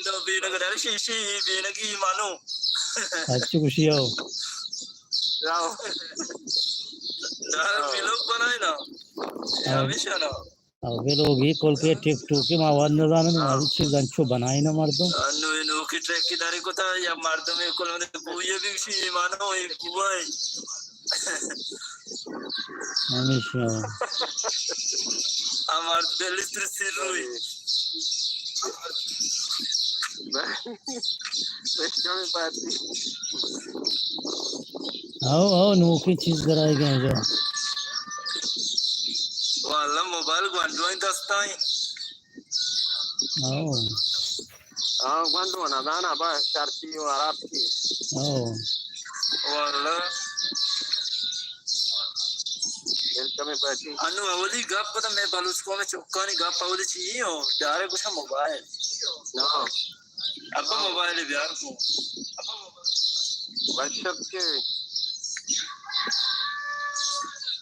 بینگ ڈر شیشی، بینگی مانو۔ اچھا خوشی ہو۔ دار ویلوگ بنائے نا۔ ہمیشہ نا۔ او ویلوگ ای کل کے ٹک ٹوک ما واد نہ زانن، ہاں۔ ہر چیز انچو بنائے نا مردم۔ انو نوکی ٹریک کی داری کو تا یا مردم کل من بوئے بھی شی مانو ای بوئے۔ ہمیشہ۔ ہمار دل تر سر روی۔ آؤ، آؤ، نوکی چیز درائے گئے جو۔ واللہ موبائل گوانڈوائیں دستائیں۔ او۔ ہاں، گونڈو نہ دانا، بس شرطی و عرب کی۔ او۔ واللہ۔ انو اولی گپ تو میں بلوچ قوم چکانی گپ اولی چی ہو، ڈارے گوشا موبائل۔ ہاں۔ ابا موبائل بیار کو۔ بس شب کے۔